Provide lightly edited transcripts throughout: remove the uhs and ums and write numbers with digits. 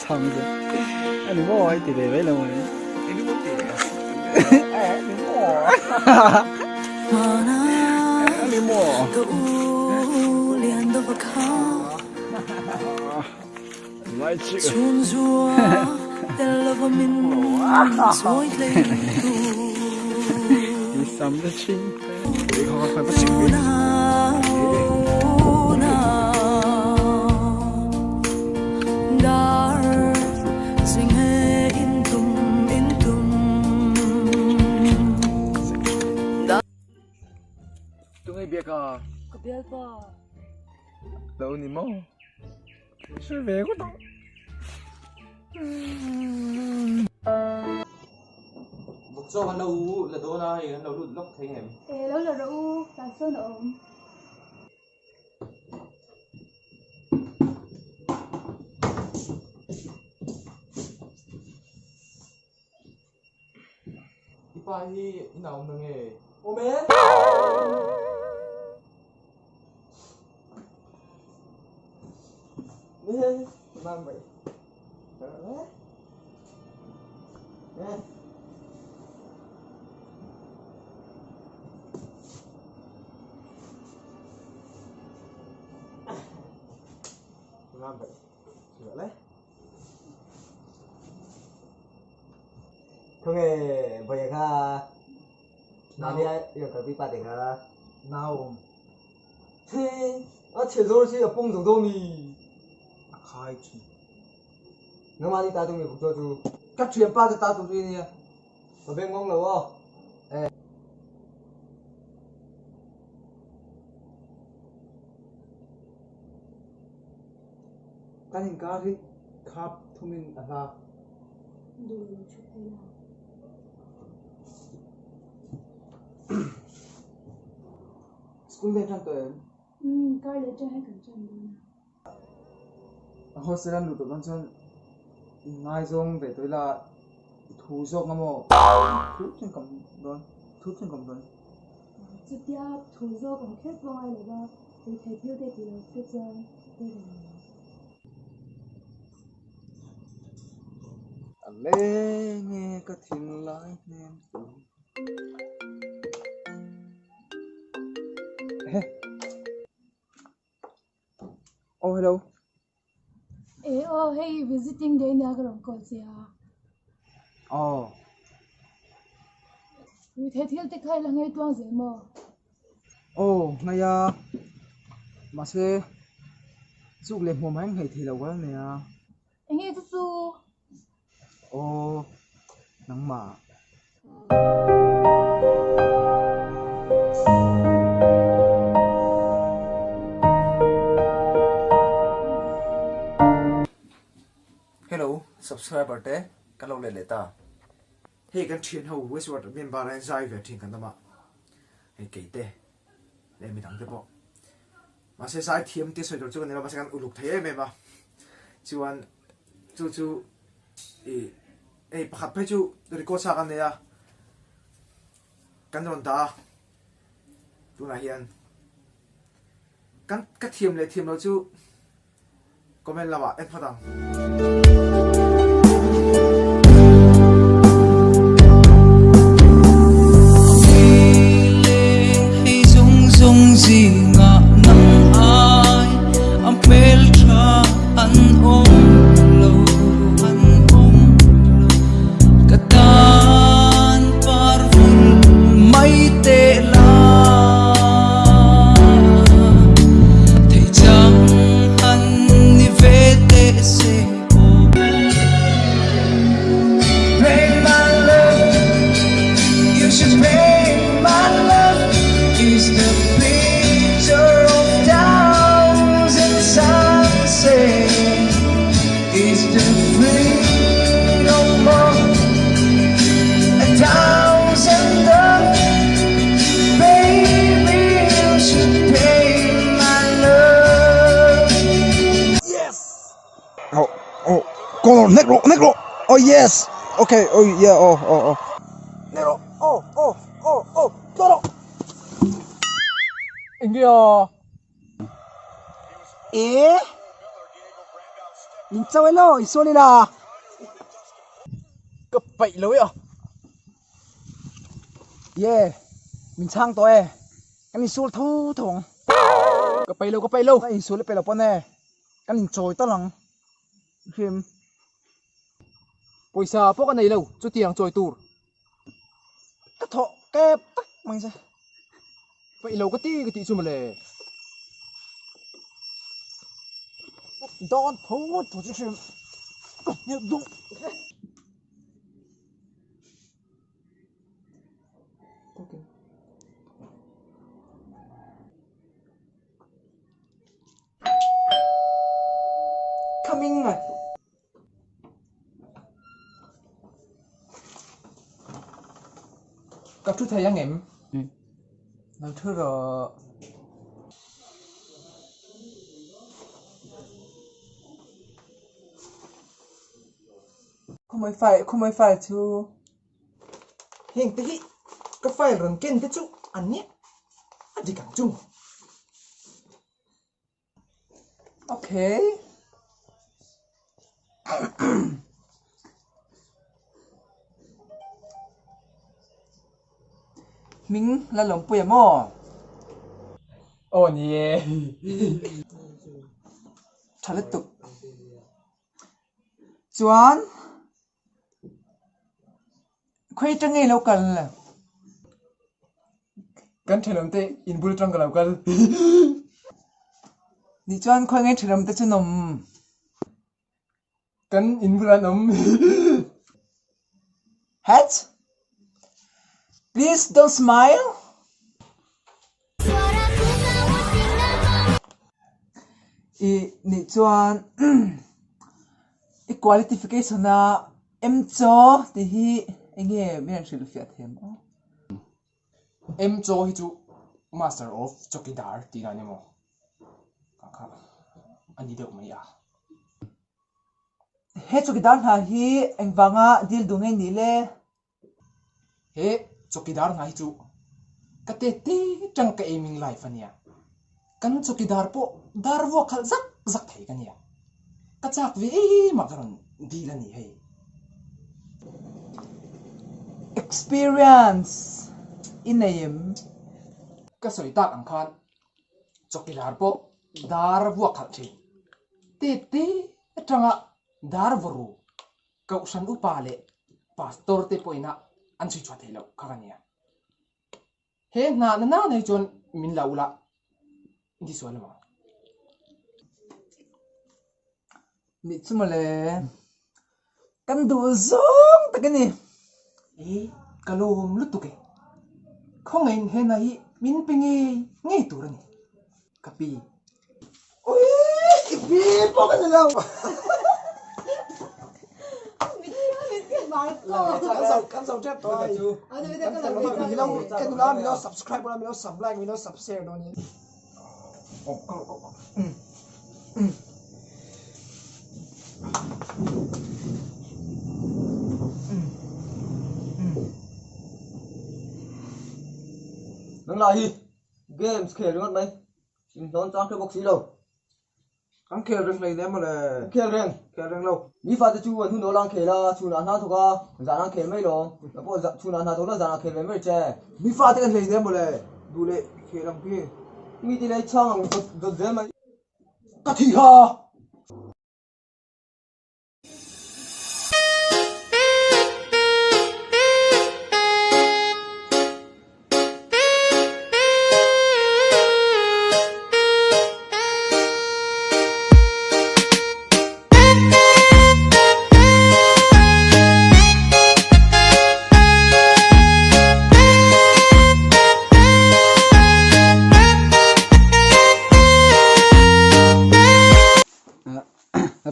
Chhang che. Ani maw i ti ve mai lo mai. Ani maw. Mai chi. I sam te ching. Ei kha kha pa ching. Tunge biak a? Ka bialpa. Lo ni maw? Hre ve ngawt ang. Vawk chaw kan lo la dawn a, hei kan lo lut lawk thei ngem. E lo la rawh u, tah sawn a awm. I pa hi in a awm na nge? Awm e. Khawnge vawiin kha mahni a i rawn kalpui pa te kha nau awm Thi a chhe zawr chi a pawng zo dawn mi a khai thin nangmahni ta tu mi buk chaw chu ka thianpa te ta tur hi ania ka beng ngawng lo aw eh. Kan inkar hi khap thumin a hla. Duh lo thu phei la. School vel tan tawh em? Umm, kar leh ṭang hi kan ṭan dawn a. A hostel an luh tawh dawn chuan in ngaizawng ve tawh ila i thu zawk nga maw? Thu chuan ka awm dawn, thu chuan ka awm dawn. Chutia thu zawk awm kher pawh ngai lo va, tui thei thil te tih loh te chuan pawi reng lo. A leng e ka thinlai hnem tu. Oh hello. E aw hei visiting day nia ka rawn call che a. Aw. Ruithei thil te kha i la ngei tuang zel maw? Aw ngei a mahse chuk leh hmuam ang ngei thei lo ka la nei a. Enge chu chu? Aw nangmah. Hello subscriber te kan lo let leh ta. Hei kan thian ho Westward member a zai ve thin kan awm a, hei kei te leh midang te pawh. Mahse zai thiam te sawi tur chu kan ni lo mahse kan uluk thei em em a, chuan chu chu ih hei pakhat phei chu record sa kan nei a, kan rawn dah a tunah hian kan ka thiam leh thiam lo chu. Comment lamah en phawt ang. Oh oh Connor hnek rawh hnek rawh oh yes okay oh yeah oh oh oh hnek rawh. Aw aw aw aw tawh rawh. Enge a? E min chau elaw i sual ila. Ka paih lo e a. Ye min chhang tawh e kan insual tho tho ang. Ka paih lo ka paih lo. Ka insual i paih lo pawn e kan inchawi tal ang. Hrim. Pawisa pawh ka nei lo chutiang chawi tur. Ka thawh kep tak mai che. Paih lo ka ti ka tih chu mawle. Dawn tho tho chu hrim. Ka hniak duh. Coming. Ka thu thei ang em? Lo thu rawh. Khawmai file, khawmai file chu heng te hi ka file rawn ken te chu an nia a dik ang chu. Okay. Hming la lawmpui a maw? Aw ni e. Tha lutuk. Chuan khawi atang nge lo kal? Kan thenawm te in bul atang ka lo kal. Nih chuan khawi nge thenawm te chu an awm? Kan in bulah an awm. Het! Please don't smile. I nih chuan i qualification a MCO tih hi eng nge min rawn hrilh fiah thei ang aw? MCO hi chu Master of Chowkidar tih dan emaw kha kha a ni deuh mai a. He chowkidar hna hi engvanga dil duh nge nih le? He chawkidar hna hi chu ka te te tang ka aiming life a nia. Kan chawkidar pawh dar vuak khalh zak zak thei ka nia. Ka chak ve em a ka rawn dil a ni hei. Experience i nei em? Ka sawi tak ang khan chawkidar pawh dar vuak khalh thin. Te te atanga dar vaw ru Kohhran upa leh pastor te pawhin a an chhui chhuah theih loh kha ka nia. He nghahna nana hi chuan min la ula in ti sual lo ang. Nih chu mawle, kan duh zawng tak a ni. E, ka lawm lutuk e. Khawngaihin he hna hi min pe ngei ngei tur a ni. Ka pi. Ui, i pi pawh ka ni lo. Kan zo tep tawh ai. Milo en ula, milo subscribe ula, milo sub like, milo sub share dawn in. Nang lah hi games khel ringawt mai. Inhnawn chang hre bawk si lo. Kan khel reng hlei nem mawle. Kan khel reng. Khel reng lo. Mi fate chu an hun awl ang khel a, chhunah hna thawk a, zanah an khel mai lo. Nang pawh chhunah hna thawk la zanah khel ve mai che. Mi fate kan hlei nem mawle. Duh leh khel ang khi. Mi ti lei chhang ang dawt dawt zel mai. Ka thi ha.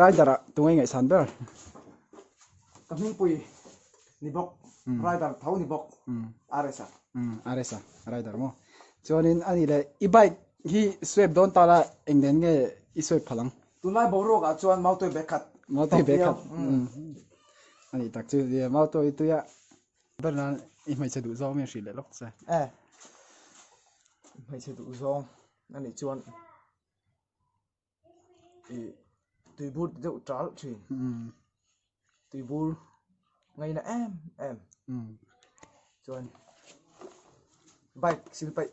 Rider ah tunge ngaihsan ber? Ka hmingpui ni bawk, rider tho ni bawk, RS a. RS a, rider maw? Chuanin a nih leh i bike hi swipe dawn ta la eng nen nge i swipe phalh ang? Tunlai boruak ah chuan Mautoi bag khat. Mautoi bag khat. A nih tak chu, Mautoi tuia ber nan I hmeichhe duh zawng mi hrilh leh lawk che. E hmeichhe duh zawng anih chuan ih tuibur ti deuh ṭal ṭhin. Tuibur ngaina em em chuan bike sil paih.